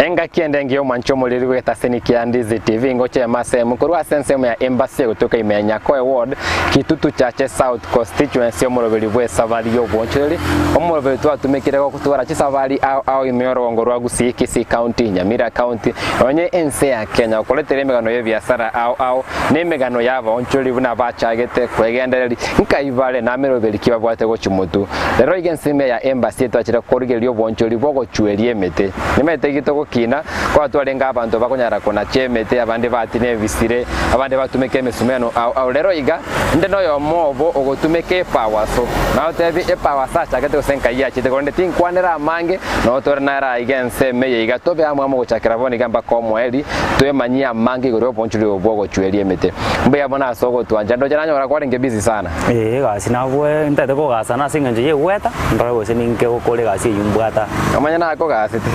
Engaki ende engiya omwanche omoriri bw'egetaseni kia Ndizi TV ngochema ase emo korwa ase ensemo ya Embassy egotoka ime ya Nyakoe Ward, Kitutu Chache South Constituency omoroberi bw'esabari y'obwonchoreri omoroberi twatumekire gotwara chisabari ao ao ime y'orogongo rwa Gusii, Kisii County, Nyamira County nonye ense ya Kenya gokoretera emegano y'ebiasara ao ao na emegano y'abaonchoreri buna bachagete kwegendereri nkai bare nameroberi ki babwate gochia motwe. Rero iga ensemo ya Embassy etwachire korigereria obwonchoreri bw'ogochweria emete. Nimanyete gito gokina, kwaba twarenge abanto bakonyara konacha emete, abande batina ebisire, abande batumeka emesumeno ao ao. Rero iga, inde noyomo obo ogotumeka epawaso. Nagotebi epawaso achagete gose nkai achete, korende tinkwanera amange, nabo tore nere aiga ensemo eye iga tobe amo amo gochakera bono iga mpaka omoerio, twemanyie amange igoro y'obonchoreri obo bw'ogochweria emete. Mbuya mono ase ogotwancha, ndoche nanyora kwarenge busy sana. Ee, egasi nabwe ntagete kogasana ase eng'encho y'egweta, ndore gose ninke gokora egasi eywo mbwate aa. Omonyene akogasete.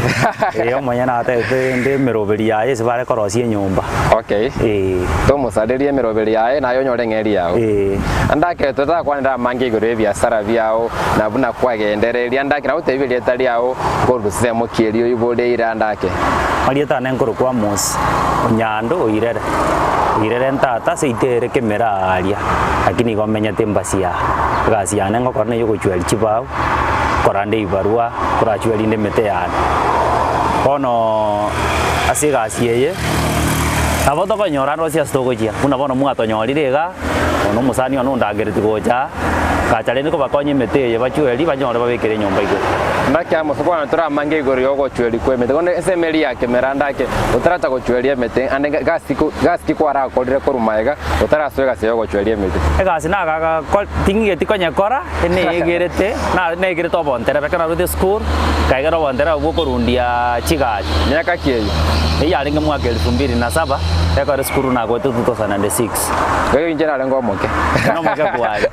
Ee, omonyene atagete inde emeroberi yaye ase bare korosia enyomba. Okay. Ee. Tomosarerie emeroberi yaye naye onyore eng'eria yao. Ee. Ande ekero totakwanera amange igoro y'ebiasara biao na buna kwagendereria, ande ake nagotebie erieta riao nkorusia ensemo ki erio oiboreire ande ake. Marieta ane nkorokwa Amos Onyando Oirere, Oirere ntata ase ite ere kemera aaria. Lakini igo menyete embasi aa, egasi yane ngokora neye ogochweria chibao, koranda ebibarua, korachwe rinde emete yane. Bono ase egasi eye, nabo tokonyora ande onsi ase togochia, buna bono mwatonyorire igaa, bono omosani one ondangeretie gocha aa, ngacha rende kobakonya emete eye bachwerie banyore babekere enyomba igoro. Ndake amo sokwana toramange igoro y'ogochweria kw'emete, bono ase emeri ya kemera ndake, otaracha gochweria emete, ande gasi gasi ki kwarakorire korwa magega, Otarasoa egasi y'ogochweria emete. Egasi nagagakora ting'igeti konyekora, neyegerete na negerete obontereba ekero narwete esukuru, nkaegera obontereba bwa okorundia chigari. Miaka ki eyio? Eyio yarenge mwaka elfu mbili na saba, ekero esukuru nagoete 2006. Igo inche narenge omoke. Inche nomoke kware.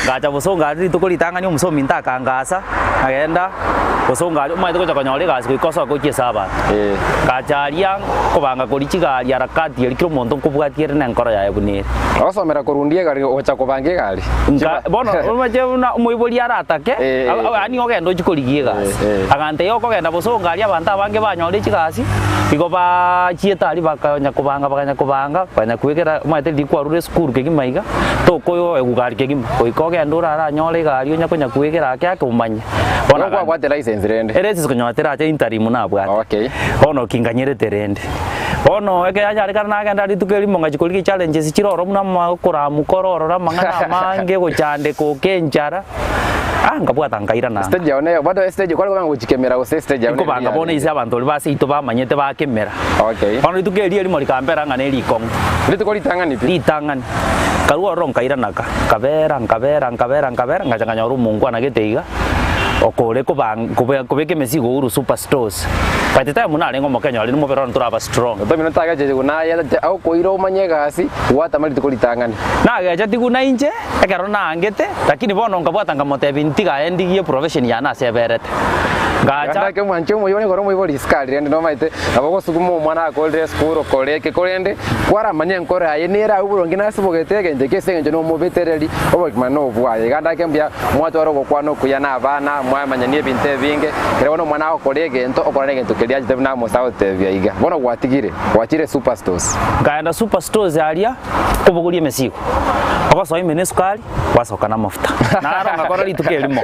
Ngacha bosongo aria rituko ritang'ani omosomi ntakangasa, nkagenda bosongo aria omanyete gocha konyora egasi goika osoe gochia ase abanto. Ngacha aria. Kobanga koria chigari harakati eria kera omonto nkobwatia ere nenkoro yaye buna ere. Ogosomera korundia egari gocha kobanga egari. Nka bono omache buna omoibori aratake Eh, eh. yaani ogende ochie korigia egasi. Eh, eh. Agantebia okogenda bosongo aria abanto abange banyore chigasi, igo baachiete aria bakanya kobanga bakanya kobanga, bakanya kwegera omanyete riria kwarure esukuru kegima iga, tokoyoegwa gari kegima, goika ogende oraranyore egari onya konya kwegera ake ake omanye. Bono nkwabwate license rende? Elicense konyora teracha interim nabwate. Okay. Bono kinganyerete rende. Bono ekero yanyarekana nagenda rituko erimo ngachia korigia challenges chire ororo buna ama okoramuka ore ororo amang'ana amange gochandeka oka enchara, ah nkabwata nkairana nka. Stage yao neye bado estage kware kobanga gochikemera gose estage yao Nkobanga bono ase abanto baria ba seito bamanyete bakemera. Okay. Bono rituko erio erimo rikambera ng'a nerikong'u. Rituko ritang'ani pi? Ritang'ani. Nkarua ororo nkairana ka, nkabera nkabera nkabera nkabera ngacha nkanyora omongwana gete iga, okore kobang kobe kobeka emesigo Uhuru super stores. By the time narenge omokenya oria nomobere one toraba strong. Otomino tagechetigwe naye agokoira omanye egasi, gwatama rituko ritang'ani. Nagechetigwe nainche ekero naangete, lakini bono nkabwata nkamotebia ntiga aye ndigie profession yane ase eberete. Ngacha. Gaki omwanche omoyio onye kore omoibori isiko aria rende nomaete nabo ogosuguma omwana akorire esukuru okore eke korende kwaramanya enkoro yaye nere agwo boronge nasibogete egento eke ase eng'encho nomobetereri obogima nobwaye. Iga ndake mbuya mwatware ogokwana okuya na abana mwamanyania ebinto ebinge ekero bono omwana agokora egento okora na egento keria anchete buna Amos agotebia iga. Bono gwatigire gwachire super stores. Nkaenda super stores aria kobogoria emesigo, ogosoa ime na esukari. Gwasoka namafuta. Naro ngakora rituko erimo.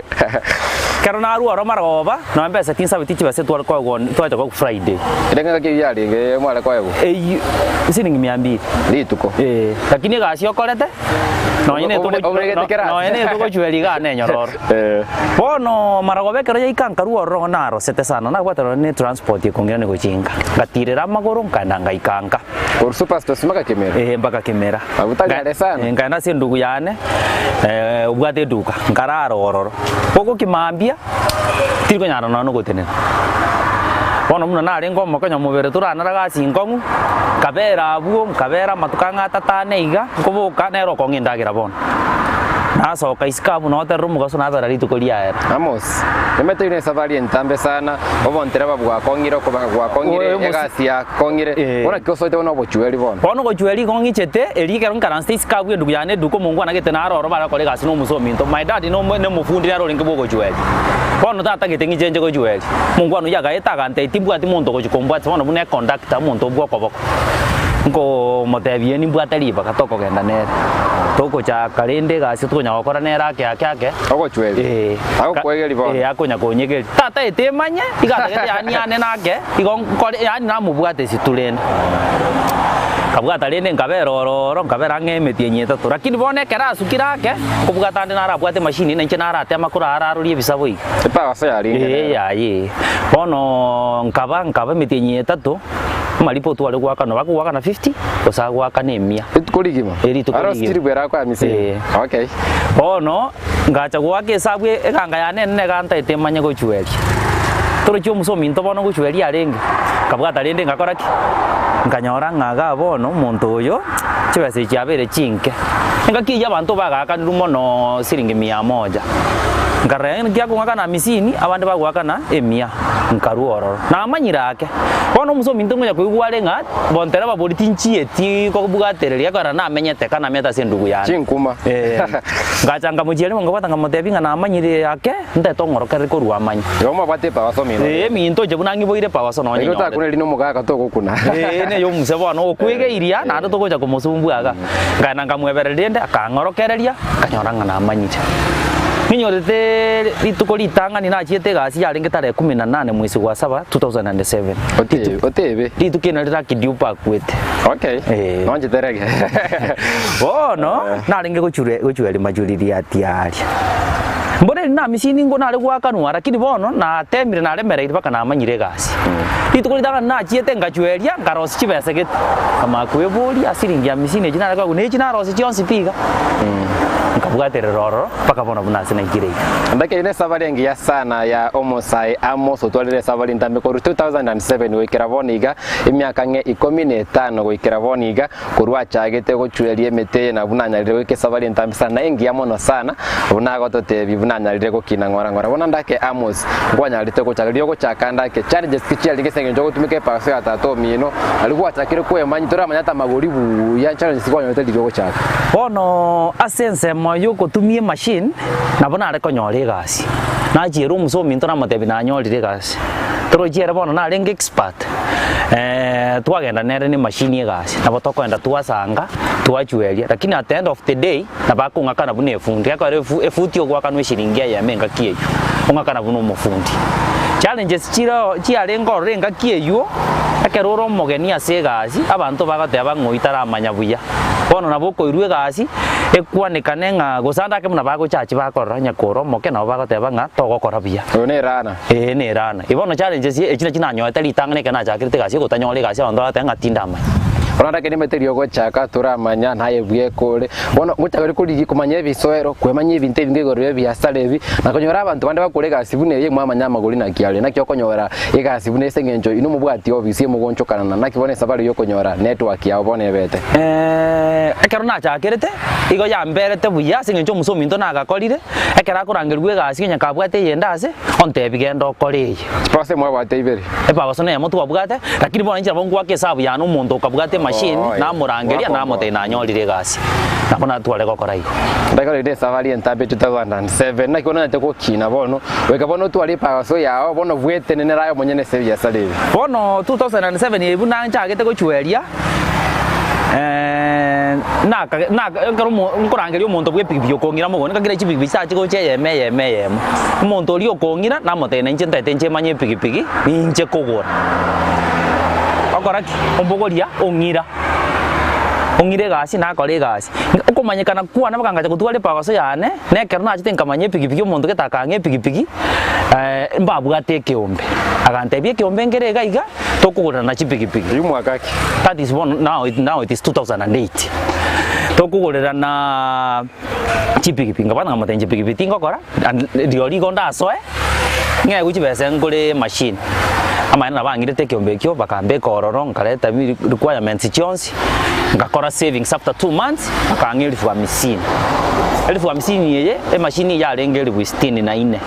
Ekero narua oro marogoba, nonya mbesa tinsabeti chibesa etware koegwa twacha koegwa Friday. Ere ng'aki eyio yarenge mware koegwa? Eyio siringi mia mbili. Rituko. Eh, lakini egasi okorete, nonya Obu- netogo- obunegete kerasi. nonya netogochweria igaa nenyororo. Eh. Bono marogoba ekero yaika nkarua ororo igo narosete sana, nabwate nonya ne transport ekong'irania gochia inka. Ngatirera amagoro nkaenda ngaika nka. Korwa Superstores mpaka Kimera? Eh, mpaka Kimera. Abwo tari are sana. Eh, nkaenda ase endugu yane, eh, obwate eduka, nkarara ororo. Bogokimambia, tiri konyara nonya na ogotenena. Bono buna narenge omoke onye mobere toranara gasi nkong'u, nkabera abwo, nkabera amatuko ang'e atato ane iga, nkoboka nere okong'a endagera bono. Nasoka isiko abwo noterera omogaso nabera rituko riaera. Amos, Nimanyete oyio nesafari entambe sana, obontereba bwakong'ire, okobanga gwakong'ire, Oyo mosi- egasi yakong'ire, Eh. bono naki osoete bono obochweri bono? Bono ogochweri igo ng'ichete, erio ekero nkaransete isiko abwo endugu yane eduka omongwana gete naro oro bare gokora egasi na omosa ominto. My dad nomo nomofundi nere orenge bwa ogochweria. Bono tatagete ng'iche nche gochweria. Omongwana oyio agaeta agantebia timbwati monto ogochia kombwatia bono buna econductor omonto bwa okoboko. Nkomotebia ee nimbwate ribaga tokogenda nere. Togochaka rende egasi tokonya gokora nere ake ake ake. Ogochweria. Ee. Agokoegeria bono. Ee akonya konyegeria. Tataete emanye, iga atagete yaani yane nake, igo nkore yaani namobwate esitwe rende. Nkabwata rende nkabera ororo, nkabera ang'e emetienyi etato. Lakini bono ekero asukire ake, nkobwata ande narabwate emashini na inche naratema korwa ararorie ebisabo iga. Epagoso yarenge Ee nero. yaye ee. Bono nkaba nkaba emetienyi etato, amaripo tware goakanwa, bakogoakana fifty, gose agoakane emia. Rituko rigima? Ee, rituko Aro rigima. sitiri bwera akoa amisini? Ee. Okay. Bono, ngacha goaka esabu eganga yane enene egantaete emanye gochweria. Torochi omusa ominto bono gochweria arenge, nkabwata rende ngakora ki? Nkanyora ng'a igaa bono omonto oyo, chibesa echi chiabeire chinke. Engaki eyio abanto bagaakanirwe mono siringi mia moja. Nkarora ng'a kiakong'akana amisini, abande bagoakana emia, nkarua ororo. Namanyire ake. Bono omusa ominto ngonya koigwa are ng'a bontereba bori tinchieti kobwatereria ekero namenyete ka namenyete ase endugu yane. Chinkuma. Eh, ngacha nkamochia rimo nkabwata nkamotebia ng'a namanyire ake, ntete ong'orokereri korwa amanye. Igo mwabwate epabaso omino. Eh, eminto inche buna ng'iboire epabaso nonye Lakini nyorete. otakuneri na omogaka togokuna. Eh, neye omuse bono okwegeiria naende togocha komosumbua iga. Nkaenda nkamwebereria rende akang'orokereria, nkanyora ng'a namanyire. Ninyoreteee rituko ritang'ani nachiete egasi yarenge tarehe kumi na nane mwezi gwa saba 2007. Otebe, otebe. Rituko eri nario Lucky Dube akwete. Okay. Eh. Nonchete rege. Bono, narenge gochure gochweria majuriri atiaria. Mbore riria namisini nigo nare goakanwa lakini bono natemire naremereire mpaka namanyire egasi. Rituko ritang'ani nachiete ngachweria nkarosia chibesa gete, nkamanya kweboria siringi amisini echi nare koegwa nechi narosia chionsi pi iga. Nkabwaterera ororo mpaka bono buna ase naikire iga. Ndake eye nesabari engiya sana ya omosae Amos otwarire esabari ntambe korwa 2007 goikera bono iga emiaka ng'e ikomi na etano goikera bono iga Korwa achagete gochweria emete eye na buna anyarire goika esabari entambe sana, na engiya mono sana, buna agototebia buna anyarire gokina ng'ora ng'ora. Bono ndake Amos, nkwanyarete gochaka riria ogochaka ndake challenges ki chiarenge ase eng'encho ogotumeka epaso ya tata omino, nario gwachakire kwemanyia toramanya ata amagori buya, challenges ki kwanyorete riria ogochaka? Bono ase ensemo y'ogotumia emachine, nabo nare konyora egasi. Nachiera omusa ominto namotebia nanyorire egasi. Torochi ere bono narenge expert, twagenda nere na emachine egasi, nabo tokoenda twasanga, twachweria, lakini at the end of the day, nabo akong'akana buna efundi, ekero efu efuti ogoakanwa eshiringi eyemo engaki eywo, ong'akana buna omofundi. Challenges chiroo chiarenge ororo engaki eywo, ekero ore omogeni ase egasi, abanto bagoteba ng'a oyio taramanya buya. Bono nabo okoirwa egasi, ekwanekane ng'a gose ande ake buna bagochachi bakorora onye kore omoke nabo bagoteba ng'a togokora buya. Oyo nerana. Ee nerana. Bono challenges echi nachi nanyorete ritang'ani ekero nachakerete egasi ogotanyora egasi abanto bagateba ng'a tindamanya. Bono ndake nimanyete riria ogochaka toramanya naye bweka ore, bono ngochaka ore korigia komanya ebisoero, kwemanya ebinto ebinge igoro ya ebiasara ebi, na konyora abanto bande bakore egasi buna eye mwamanya amagori naki are. Naki okonyora egasi buna ase eng'encho inwe mobwati ofisi emogonchokanana, naki bono esabari ya okonyora network yao bono ebete. Ekero nachakerete, igo yamberete buya ase eng'encho omusa ominto nagakorire, Ekero akorangerigwa egasi onye kabwate eyende ase, ontebi genda okore eye. Chipasa mwabwate ibere. Epagoso neyemo twabwate, lakini bono inche nabo ngoaka esabu yane omonto okabwata emachine, Oh, eh. namorangeria Gwakomboa. namotebia nanyorire egasi. Nabo natware gokora igo. Ndakorire esabari entambe 2007 naki bono nanyete gokina bono goika bono otware epagoso yao bono bwetenenere aye omonyene ase ebiasara ebi. Bono 2007 eye buna nchagete gochweria. Naka naka ekero omo nkorangeria omonto bwa epikipiki okong'ira mogondo, ngakira chipikipiki chitachi gocha eyemo eyemo eyemo. Omonto oria okong'ira, namotebia nainche ntaete inche manye epikipiki, ninche kogora. Okora ki? Ombogoria ong'ira, ong'ira egasi nakora egasi. Okomanyekana kwane mpaka ngacha gotwara epagoso yane, na ekero nachete nkamanya epikipiki omonto gete akang'a epikipiki, mbabwate ekeombe. Agantebia ekeombe nkere iga iga. Tokogorerana chipikipiki. Eyio mwaka ki? That is bono now it, now it is 2008. Tokogorerana chipikipiki nkabana nkamotebia inche pikipiki tingokora and rirorio igo ndasoe ng'egwe chibesa ngore emachine. Amaene nabo ang'irete ekeombe ekio bakambeka ororo nkareta bi requirements chionsi ngakora savings after 2 months bakang'a elfu hamsini. Elfu hamsini eye emachine eyarenge elfu sitini na inne.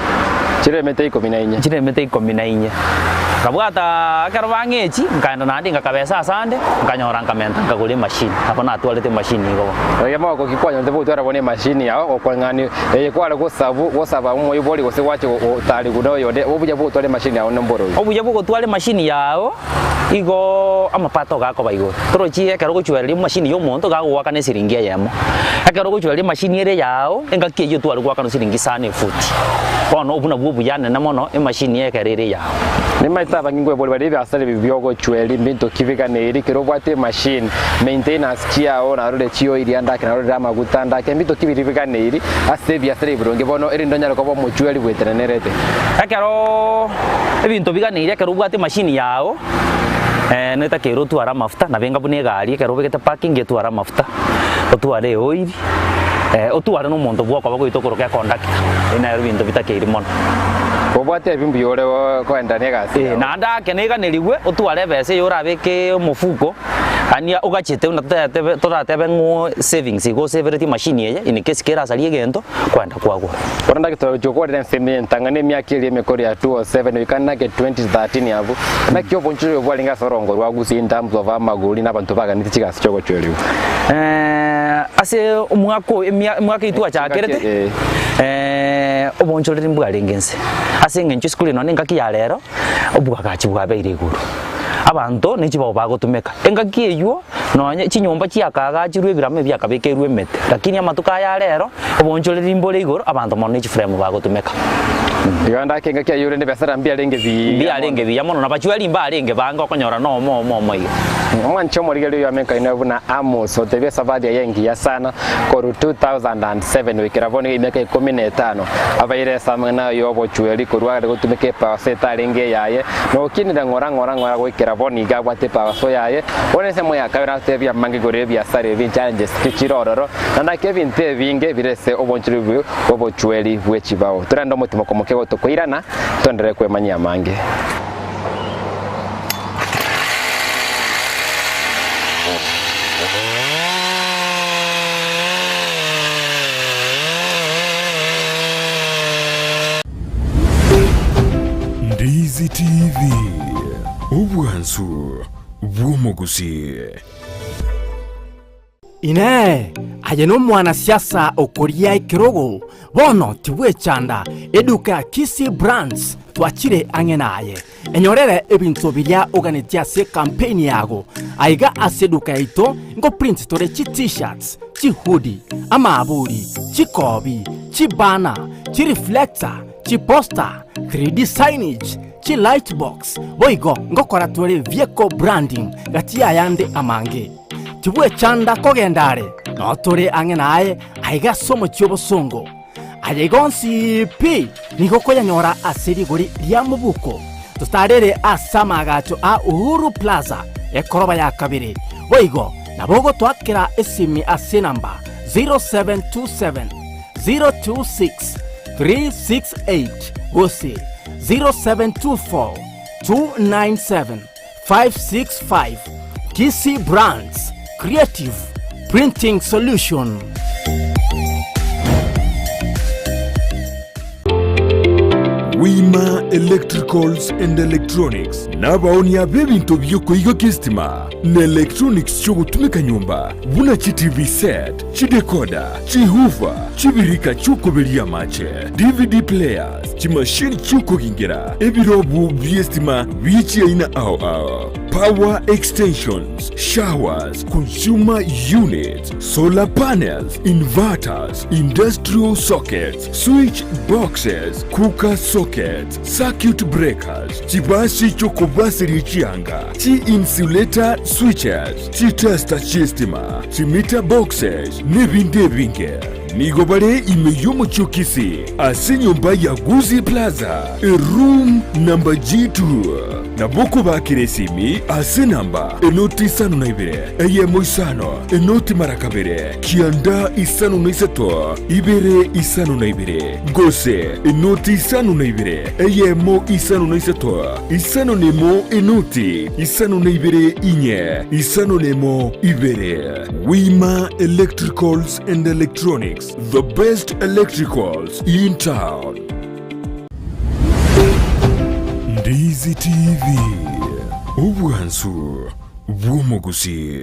Chire emete ikomi na inye. Chire emete ikomi na inye. Nkabwata ekero bang'echi, nkaenda naende ngakabesa asande, nkanyora nkamenta nkagora emachine, nabo natwarete emachine igo bono. Riria mogoki kwanyorete gotwara bono emachine yao, gokwang'ani eye kware gosabu gosaba omoibori gose gwacha gotarigu na oyonde, obuya bwa gotwara emachine yao nomborogi. Obuya bwa gotwara emachine yao, igo amapato gakoba igoro. Torochi ekero ogochwereria emachine ya omonto gagogoakana esiringi eyemo. Ekero ogochwereria emachine ere eyao, engaki eyio tware goakanwa siringi isano efuti. Bono obwo nabwo obuya nene mono emachine ekero ere eyao. Nimaete abange nkoeboria bare ebiasara ebi biogochweria mbinto ki biganeiri kero obwate emachine, maintenance chiao narore chioiri andake narorere amaguta andake mbinto ki biria biganeiri ase ebiasara ebi boronge bono erinde onyare koba omochweri bwetenenerete. Ekero ebinto biganeiri ekero obwate emachine yao, netakeire otware amafuta nabo enga buna egari ekero obegete parking etware amafuta, otware eoil, otware na omonto bwokoba goita okoroka econductor, ebi nabio ebinto bitakeiri mono. Obwate ebi mbuya ore koenderera na egasi yao. Naende ake neganerigwe otware ebesa eye orabeke omofuko, yaani ogachete buna totatebe toratebe ng'o savings igo osevereti emachine eye in case kerasarie egento, kwenda kwagora. Bono ndagete gochia gokwarera ensemo eye entang'ani emiaka eria emekoro ya 2007 goika nake 2013 abwo, naki obonchoreri obwo bwarenge ase orongo rwa Gusii in terms of amagori na abanto baganeti chigasi chiogochwerigwa. Ase omwaka oyo emia omwaka eyio twachakerete, obonchoreri mbwarenge inse, ase eng'encho esukuru eye nonye engaki ya rero, obwagachi bwabeire igoro. Abanto ne chibao bagotumeka, engaki eywo nonye chinyomba chiakaagachirwe ebirama ebi biakabekerwe emete, lakini amatuko aya a rero, obonchoreri mbore igoro, abanto mono ne chiframe bagotumeka. Iga ndake engaki eyio rende ebiasara mbiarenge biya mono. Mbiarenge biya mono, na bachweri mbarenge bange okonyora nomo omo omo iga. Omwanche omorigereria oyo amenkaine buna Amos, otebie esabari yaye engiya sana korwa 2007 goikera bono iga emiaka ikomi na etano. Abaire ase amang'ana y'obochweri korwa are gotumeka epaso etarenge eyaye, na gokinera ng'ora ng'ora ng'ora goikera bono iga abwate epaso yaye. Bono ensemo ya kabere natotebie amange igoro y'ebiasara ebi, challenges ki chire ororo, na naki ebinto ebinge bire ase obonchori bw'obochweri bwe chibao. Torende omotimoko moke gotokoirana, toenderere kwemanyia amange. Ndizi TV, obwansu bw'omogusii. Inee! Aye nomwanasiasa okoria ekerogo? Bono tibwechanda, eduka ya Kisii Brands twachire ang'e naye. Enyorere ebinto biria oganetie ase ekampeni yago. Aiga ase eduka yaito ngoprint tore chi T-shirts, chihoodie, amaaburi, chikobi, chibanner, chireflector, chiposter, 3D signage, chilightbox, boigo ngokora tore vehicle branding gati y'ayande amange. Tibwechanda kogenda are, noo tore ang'e naye aiga ase omochie obosongo. Aya igo onsi pi nigo okoyanyora ase rigori ria mobuko. Totarere ase amaagacho a Uhuru Plaza, ekoroba ya kabere. Boigo nabo ogotoakera esimi ase enamba 0727 026 368 gose 0724 297 565 Kisii Brands Creative Printing Solution. Wima Electricals and Electronics nabaonia b'ebinto bi'okoigokia esitima na electronics chi'ogotumeka nyomba buna chi TV set, chidecoder, chihoofer, chibirika chi'okoberia amache, DVD players, chimashini chi'okogingera, ebirobu bi'estima bie chiaina ao ao, power extensions, showers, consumer units, solar panels, inverters, industrial sockets, switch boxes, cooker sockets, circuit breakers, chibasi chi'okobaseria chianga, chi-insulator switches, chitester chi'estima, chimeter boxes, nebinde ebinge. Nigo bare ime y'omochie o Kisii, ase enyomba ya Gusii Plaza, eroom number G2. Nabo okobakera esimi ase enamba enoti isano na ibere, eyemo isano, enoti mara kabere, kianda isano na isato, ibere isano na ibere, gose enoti isano na ibere, eyemo isano na isato, isano na emo enoti isano na ibere inye, isano na emo ibere. Wima Electricals and Electronics, the best electricals in town. Ndizi. Ndizi TV, obwansu bw'omogusii.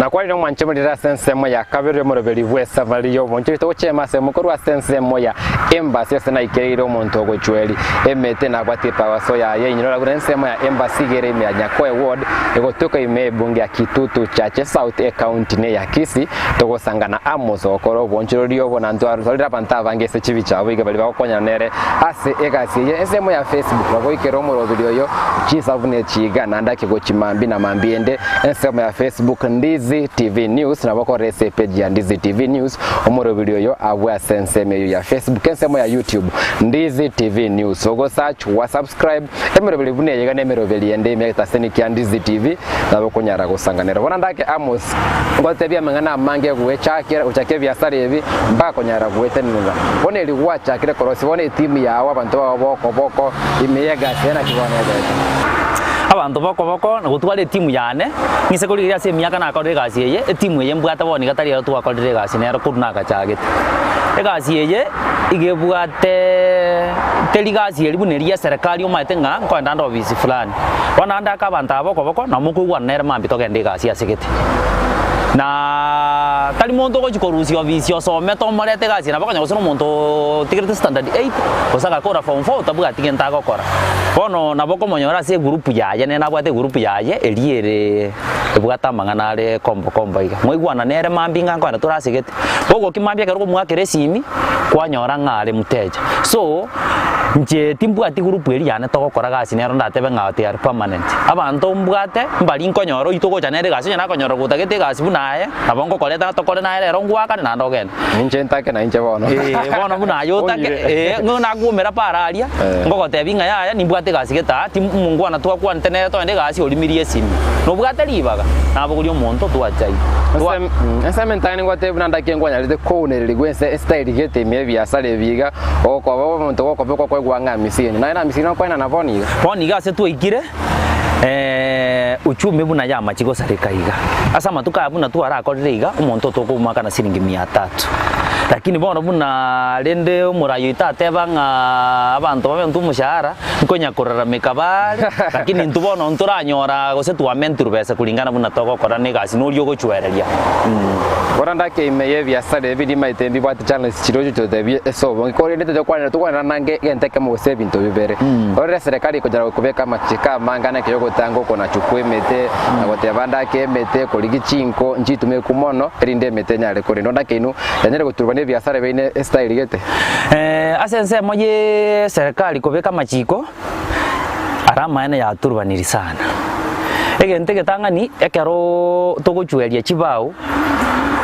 Nakwanire omwanche morire ase ensemo ya kabere omoroberi bw'esabari y'obonchori togochema ase mokorwa ase ensemo ya embassy ase naikereire omonto ogochweri emete nabwate epabaso yaye inyora buna ensemo ya embassy igere ime ya Nyakoe ward egotoka ime ebunge ya Kitutu Chache South ecounty ne ya Kisii Togosangana amo togokora obonchorori obo na ntwarorire abanto abange ase chibi chiabo iga baria bagokonyana nere ase egasi eye. Ensemo ya Facebook bagoikera omoroberi oyo chinsabu ne chiga naende ake gochi mambi na mambi ende. Ensemo ya Facebook Ndizi TV News nabo okorora ase epage ya Ndizi TV News omoroberi oyo abwe ase ensemo eyio ya Facebook. Ensemo ya YouTube Ndizi TV News ogo search wa subscribe emeroberi buna eye iga nemeroberi ende ime egetaseni kia Ndizi TV nabo okonyara gosanganera. Bono ndake Amos Ngotebia amang'ana amange goechakera gochaka ebiasara ebi mpaka konyara goetenenera. Bono eri gwachakire korosia bono etimu yao abanto bao bokoboko ime y'egasi eye naki bono egete. Abanto bokoboko na gotwara etimu yane, ng'ise korigereria ase emiaka nakorire egasi eye, etimu eye mbwate bono iga tari ero twakorire egasi nero korwa nagachagete. Egasi eye iga ebwate teri gasi eria buna eria ya eserekari omanyete ng'a nkoenda ande ofisi fulani. Bono naende ake abanto aba bokoboko nabo mokoigwana nere mambia togende egasi ase gete. Na tari monto ogochia korusia ofisi osomete omorete egasi nabo okonya gose na omonto otigerete standard eight gose agakora form four otabwati gento agokora. Bono nabo okomonyora ase egroup yaye nere nabwate egroup yaye eria ere ebwate amang'ana are kombo kombo iga. Mwaigwana nere mambia ng'a nkoenda tore ase gete. Bogokia mambia ekero okomoakera esimi kwanyora ng'a are mteja. So. Inche timbwati group eria yane togokora gasi nero ndatebe ng'a they are permanent. Abanto mbwate mbari nkonyora oyio togocha nere egasi onye nakonyora gotagete egasi buna aye, nabo nkokoreta tokore naye rero ngwakane naende ogende. Ninche ntake nainche bono. Eeh bono buna aye otake Oire. eeh ng'o nakwomera para aria, Eh. ngogotebia ng'a yaya nimbwate egasi gete aa, tim omongwana twakwanete nere togende egasi orimirie esimi. Nobwate ribaga, nabogoria omonto twachai. Twa. Ensemo entang'ani ngotebia buna ndake nkwanyarete kounererigwa ense estyle gete ime ebiasara ebi iga. Okoba omonto gokobekwa koigwa ng'a amisini, naye namisini okoenana bono iga. Bono iga ase twaikire, uchumi buna yamachi gosareka iga. Ase amatuko aya buna twarakorire iga, omonto otokomoaka na siringi mia tatu. Lakini bono buna rende omorai oito ateba ng'a abanto babe intwe omoshahara, nkonya korarameka bare, lakini intwe bono ntoranyora gose twamentirwe besa kulingana buna togokora na egasi noria ogochwereria. Bono ndake ime y'ebiasara ebi rimaete mbibwate challenge Chirochio totebie ase obonge, korende titokwanera tokwanera nange egento ekemo gose ebinto bibere. Orore eserekari ekonyara gokobeka amachiko amange ane ekeyogotanga okonachwa kw'emete, na goteba ndake emete, korigia chinko, nchitumekwe mono, erinde emete enyare korendwa. Ndake inwe yanyare goturwa nebiasara biaino estyle gete. Ase ensemo y'eserekari kobeka amachiko, are amaene yaturubaniri sana. Egento egetang'ani ekeroo togochweria chibao,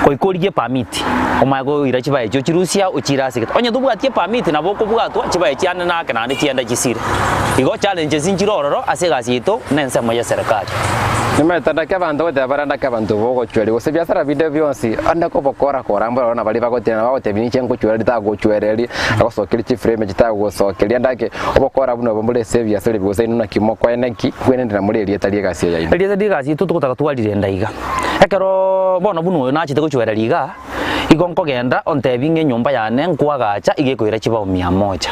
goika origie epermit, omanye koira chibao echio ochirusie ao ochiire ase egete. Onye tobwati epermit nabo okobwatwa chibao chiane nake naende chiende chisire. Igo challenges nchire ororo ase egasi yaito na ensemo ya eserekari. Nimanyete ndake abanto goteba bare ndake abanto bogochweria gose ebiasara binde bionsi, onde kobokora kora mboro na baria bagotenena bagotebia ninche nkochwereria ritagochwereria, agosokeria chiframe chitagogosokeria ndake Obokora buna obo mbore ase ebiasara ebi gose inwe naki mokoene ki? Nkwenende na more erieta ri'egasi eye yaino. Erieta ri'egasi yaito togotaka twarirenda iga. Ekero bono buna oyo nachete gochwereria iga, igo nkogenda ontebie ng'a enyomba yane nkoagacha iga ekoira chibao mia moja.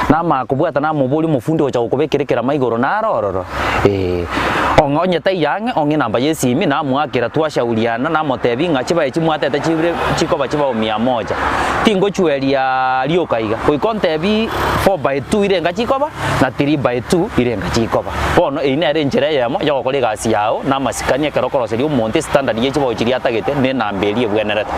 Namanya kobwata namoboria omofundi ogocha gokobekera ekerama igoro naro ororo? Ee. Ong'a onye taiyo ang'e, ong'e enamba y'esimi, namoakera twashauriana, namotebia ng'a chibao echi mwatete chire chikoba chibao mia moja. Tingochweria rioka iga, goika ontebie four by two irenga chikoba, na three by two irenga chikoba. Bono eyio nere enchera eyemo yogokora egasi yao na amasikani ekero okoroseria omonto estandard ye chibao chiria atagete na enamba eria ebwenerete.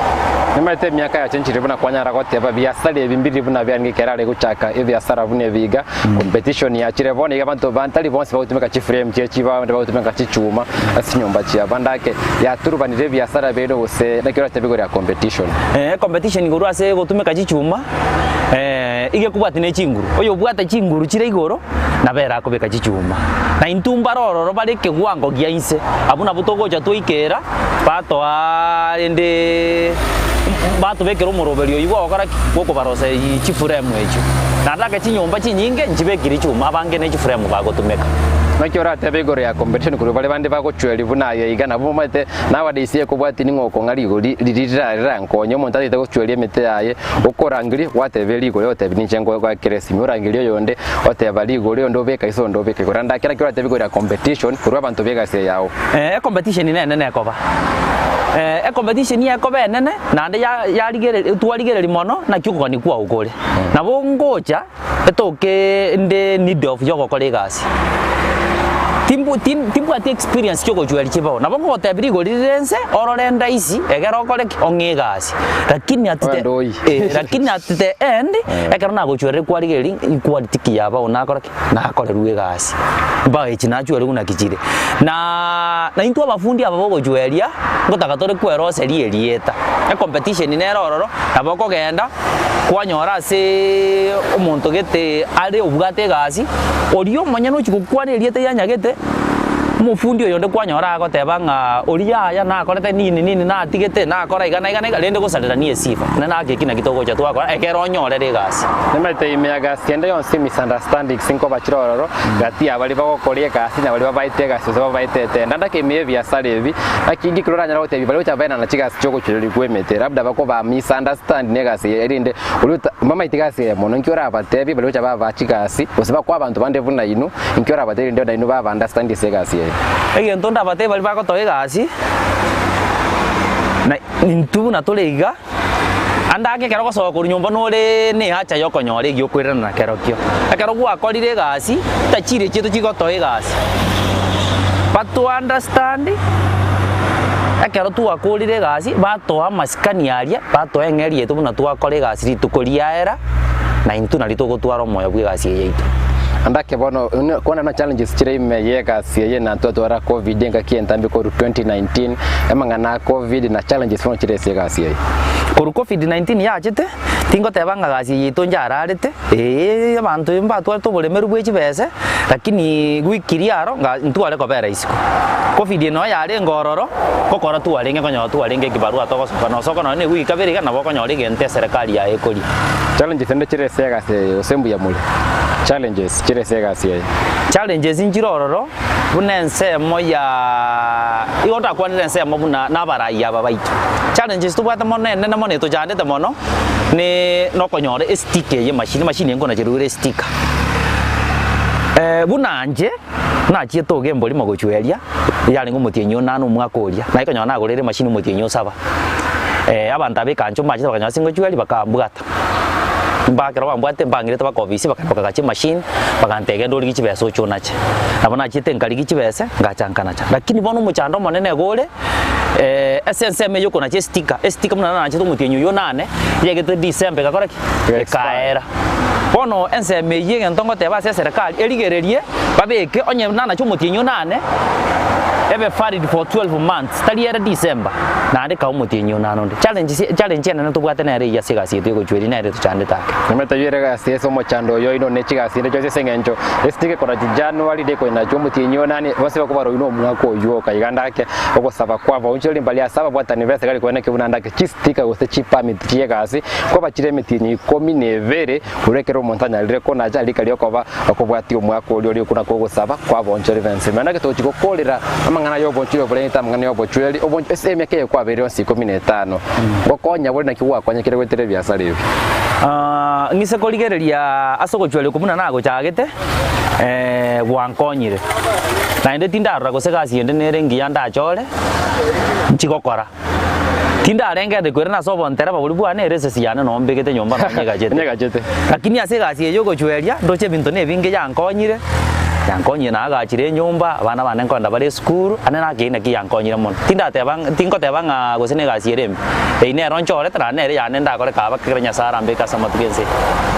Nimanyete emiaka yachenchire buna kwanyara goteba biasara ebi mbiri buna biarenge ekero are gochaka ebiasara buna ebi iga, competition yachire bono iga abanto ba ntari bonsi bagotumeka chiframe chie chibao abande bagotumeka chichuma ase chinyomba chiabo ande ake yaturubanire ebiasara biaino gose naki oratebi igoro ya competition. Competition korwa ase gotumeka chichuma iga ekobwati ne chinguru, oyobwate chinguru chire igoro nabo ere akobeka chichuma. Na intwe mbare ororo bare ekewango gia inse, abwo nabwo togocha twaikera batoa rende. Batobekera omoroberio oyio bw'ogokora ki? Bw'okobaroseria chifuremu echio. Naende ake chinyomba chinyinge nchibekire chuma, abange ne chifuremu bagotumeka. Naki oratebe igoro ya competition korwa baria bande bagochweria buna aye iga nabo omanyete nowadays ekobwatia ning'o okong'a rigori riria rira rirankonye omonto atagete gochweria emete yaye okorangeria gwatebia rigori ogotebi ninche ngoakere esimi orangerie oyonde oteba rigori oyonde obeka iso oyonde obeka igoro ande kera ki oratebe igoro ya competition korwa abanto begasi eye yao. Ecompetition nenene ekoba. Ecompetition ekoba enene naende ya yarigereri twarigereria mono naki okogania kwao kore. Nabo ngocha etoke inde need of yogokora egasi, timbu tin timbwati experience ya ogochweria chibao, nabo ngogotebia rigori rire inse orore endaisi egere okore ki? Ong'e egasi. Lakini at the Ogende oyi. eh, lakini at the end, ekero nagochwerire kwarigereria equality ki yabao nakora ki? Nakorerwe egasi, mpaka echi nachwerigwe naki chire. Na naintwe abafundi aba bogochweria, ngotaka tore kweroseria erieta. Ecompetition nere ororo, nabo okogenda, kwanyora aseeee omonto gete are obwate egasi, oria omonyene ochia gokwana erieta ria nyagete, omofundi oyonde kwanyora agoteba ng'a oria yaya nakorete nini nini natigete, nakora iga na iga na iga, rende gosarerania esifa. Buna naki eki naki togocha twakora, ekero onyorere egasi. Nimanyete ime ya gasi ende yonsi misunderstandings nkoba chire ororo gati ya baria bagokora egasi na baria babaete egasi gose babaete etenda. Ndake ime y'ebiasara ebi, naki inki kero oranyare gotebia baria gocha baenana chigasi chiogochwereria kwa emete labda bakoba misunderstand na egasi eye erinde oria ota mbamaeti gasi eye mono inki orabatebie baria gocha babaa chigasi gose bakoa abanto bande buna inwe inki orabatebie erinde nainwe baba understand ase egasi eye. Egento ndabatebie baria bagotoa egasi, na intwe buna tore iga. Ande ake ekero ogosoka korwa nyomba nore nehacha y'okonyora egiokoirana na kerokio. Ekero gwakorire egasi, tachiri chiaito chigotoa egasi. Bato understand, ekero twakorire egasi, batoa amasikani aria, batoa eng'eria yaito buna twakora egasi rituko riaera, na intwe nario togotwara omoyo bw'egasi eye yaito. Ande ake bono, kwana na challenges chire ime y'egasi eye na twatwara covid engaki entambe korwa 2019, amang'ana a covid na challenges bono chire ase egasi eye. Korwa covid 19 yachete, tingoteba ng'a gasi eye yaito njararete, eeh abanto mbatwarete oboremeru bwe chibese, lakini goikiria aro nga ntware kobera isiko. Covid eye noyo yarenge ororo, gokora twarenge konyora twarenge ekibarua togosoka nosoka nonye na ewiki kabere iga nabo okonyora egento eserekari yaye ekoria. Challenges ende chire ase egasi eye gose mbuya more? Challenges chire ase egasi eye. Challenges nchire ororo. Buna ensemo ya igo ntakwanire ensemo buna nabarai aba baito. Challenges tobwate mono enene mono etochandete mono ne nokonyora estika eye emachine, emachine eye nkonacherwa ere estika. Buna inche nachiete oge emborimo gochweria, yarenge omotienyi onane omwaka oria, naye konyora nagorire emachine omotienyi osaba. Abanto aba ekancho mbachete bakanyora ase ngochweria bakambwata. Mpaka ekero bambwatete mbang'irete mpaka ofisi bakagenda bakagacha emachine, bagantebia genda origie chibesa oche onache. Nabo nachiete nkarigia chibesa, ngacha nkanacha. Lakini bono omochando omonene iga ore, ase ensemo eye yokonacha estika, estika buna nanachete omotienyi oyio onane, yagete December egakora ki? Ekaera. Bono ensemo eyio egento ngoteba ase eserekari, erigererie, babeke onye nanache omotienyi onane, ebe valid for 12 months. Tari ere December, naende kaa omotienyi onane onde. Challenge challenge enene tobwate nere eyio ase egasi yaito egochweria nere etochandete ake. Nimanyete oyio ere egasi ase omochando oyo oino ne chigasi inde chionsi ase eng'encho esitike korwa January rikoinacha omotienyi onane bonsi bakobara oyio nomwaka oyio oka iga ndake ogosaba kwabo onchori mbari ase ababwatani b'eserikari koeneki buna ndake chistika gose chipermit chi'egasi nkoba chire emetienyi ikomi na ebere Korwa ekero omonto anyarire konacha rika riokoba okobwatia omwaka oria oria okuna kw'ogosaba kw'abaonchori b'ense. Manya naki togochia gokorera amang'ana y'obonchori oborengete amang'ana y'obochweri obonch ase emiaka eye kwabeire yonsi ikomi na etano. Ngokonya bore naki gwakonyekire goetera ebiasara ebi. Ng'ise korigereria ase ogochweria okwo buna nagochagete, gwankonyire. Naende tindarora gose egasi ende nere engiya ndachore, nchigokora. Tindarengereri koirana ase obontereba boria bwane ere esegi yane noo mbegete nyomba noo nyegachete. Nyegachete. Lakini ase egasi eye y'ogochweria, ndoche ebinto nebinge yankonyire, yankonyire naagachire enyomba, abana bane nkoenda bare esukuru, ande naki naki yankonyire mono. Tindateba ng'a tingoteba ng'a gose na egasi ere embe, eyio nero nchorete naende nere yane ndakore kaba ekero Nyasaye arambeke ase amatuko ense eye.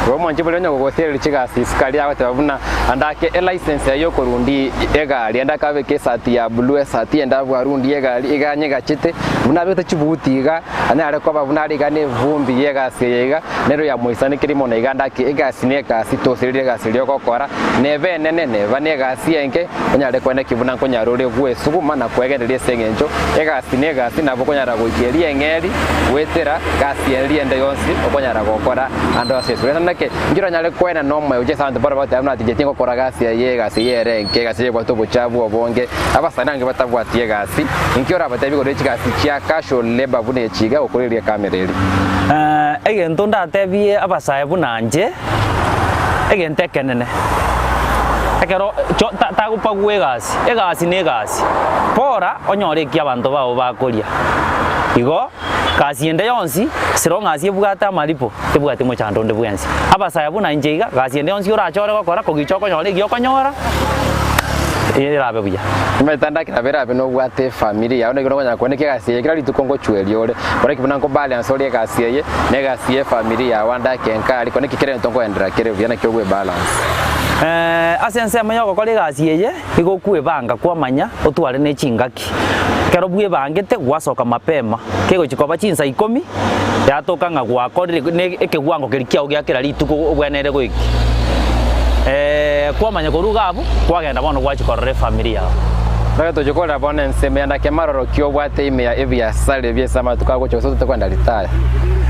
Igo omwanchi boria onye gogosiereria chigasi isiko aria agoteba buna. Andake elicense yaye yokorundi egari, ande akabeka esati ya blue, esati ende abwarundie egari, iga anyegachete, buna abegete chibuti iga, anyare koba buna are iga na evumbi ya egasi eye iga, nero yamoisanekeire mono iga andake egasi na egasi tosererie egasi eria ogokora, neba enene neba na egasi enke, onyare koenda ki buna nkonyara ore gwesuguma na kwegendereria ase eng'encho egasi na egasi nabo okonyara goika eria eng'eri goetera gasi eria ende yonsi okonyara gokora ande ase esura. Naki inki oranyare koena nomoyo gochia ase abanto baria bagoteba buna tinche tingokora gasi eye, egasi eye ere enke, egasi eye ebwate obochafu obonge, abasani abange batabwati egasi, inki orabatebie igoro ye chigasi chia casual labour buna echi iga gokoreria ekamera eria? Egento ndatebie abasae buna inche, egento ekenene, ekero cho ta tagopagwa egasi, egasi na egasi, bora onyore eki abanto bao bakoria. Igo, gasi ende yonsi, as long as ebwate amaripo, tebwati mochando onde bwensi. Abasae buna inche iga, gasi ende yonsi orachore gokora, kogicha okonyora eki okonyora, erabe buya. Omanyete ande ekero erabe nobwate efamiri yao naki okonyara kobua egasi eye kera rituko ngochweria ore, bono eki buna nkobalance ore egasi eye na egasi ya efamiri yao ande ake nka aria kore naki kera egento nkoenderera kere buya naki ogoebalance. Ase ensemo ya ogokora egasi eye, nigo okwebanga kwamanya otware ne chingaki. Ekero bwebangete gwasoka mapema, kegochia koba chinsa ikomi, yatoka ng'a gwakorire ne ekegwango keria kiao gia kera rituko obwenerete goikia. Kwamanya korwa iga abwo, kwagenda bono gwachia korora efamiri yao. Ekero tochia korora bono ensemo ya ndake maroro ki obwate ime ya ebiasara ebi ase amatuko agocha gose otete kwenda ritaya?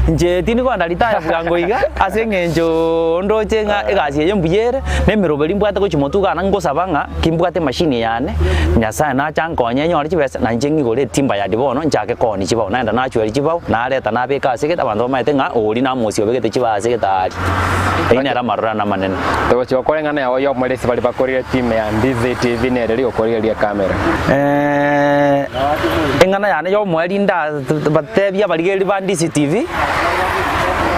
Inche tindi kogenda ritaya bwango iga ase eng'encho ndoche ng'a egasi eye mbuya ere, na emeroberi mbwate gochia motwe iga ngosaba ng'a kimbwate emashini yane, Nyasaye nache ankonye nyore chibesa, na inche ng'igore etimba yard bono nchake koonia chibao. Naenda nachweria chibao, nareta nabeka ase egete, abanto bamaete ng'a oria namosie obegete chibao ase egete aaria. Eyio nere amaroro ane amanene. Togochia gokora eng'ana yao y'omoresi baria bakorire team ya Ndizi TV nere rigokorigereria ekamera. Eng'ana yane y'omoerio ndabatebie abarigereria ba Ndizi TV,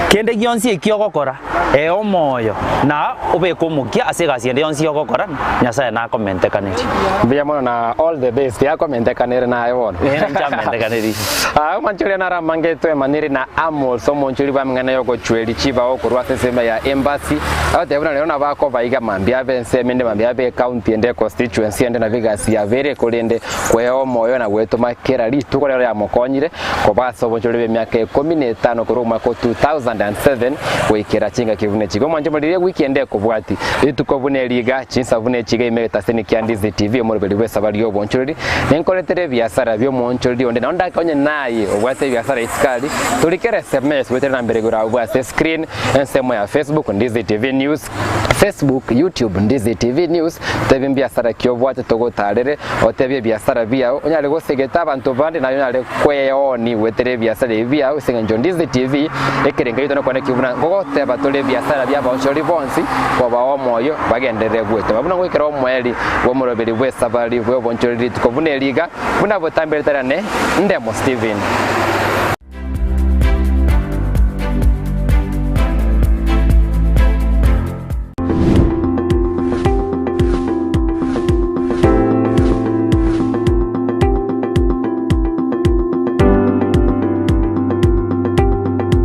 kende gionsi eki ogokora, ee omoyo, na obeke omokia ase egasi ende yonsi ogokora, Nyasae nakomentekanerie. Mbuya mono na all the best yakomentekanere naye bono. Ee, inche amentekaneri. Ah, omonchori one aramange twemanire na Amos, omonchori bw'amang'ana y'ogochweria chibao korwa ase ensemo ya Embasi, agoteba buna rero nabo akoba iga mambia abe ensemo ende mambia abe ecounty ende econstituency ende nabo egasi yabere korende kwea omoyo na gwetoma kera rituko rero yamokonyire koba ase obonchori bw'emiaka ikomi na etano korwa omwaka o 2007 goikera chingaki buna echi. Igo mwanche moririe ewiki ende ekobwati rituko buna eri iga, chinsa buna echi iga ime egetaseni kia Ndizi TV omoroberi bw'esabari y'obonchoreri, ninkoretere ebiasara bi'omoonchoreri onde naende ndake onye naye obwate ebiasara isiko aria, torikere SMS goetera enamba ere igoro abwo ase screen, ensemo ya Facebook Ndizi TV News, Facebook, YouTube Ndizi TV News, tebia mbiasara ki obwate togotarere, otebie ebiasara biao, onyare gosegeta abanto bande naye onyare kweoni goetera ebiasara ebi biao ase eng'encho Ndizi TV ekerengo gieto nokwane ki buna ngogoteba tore ebiasara bi'abaonchoreri bonsi kobaa omoyo bagenderere gwetoma buna goikera omoeri bw'omoroberi bw'esabari bw'obonchoreri rituko buna eri iga buna botambe ritarane Ndemo Stephen.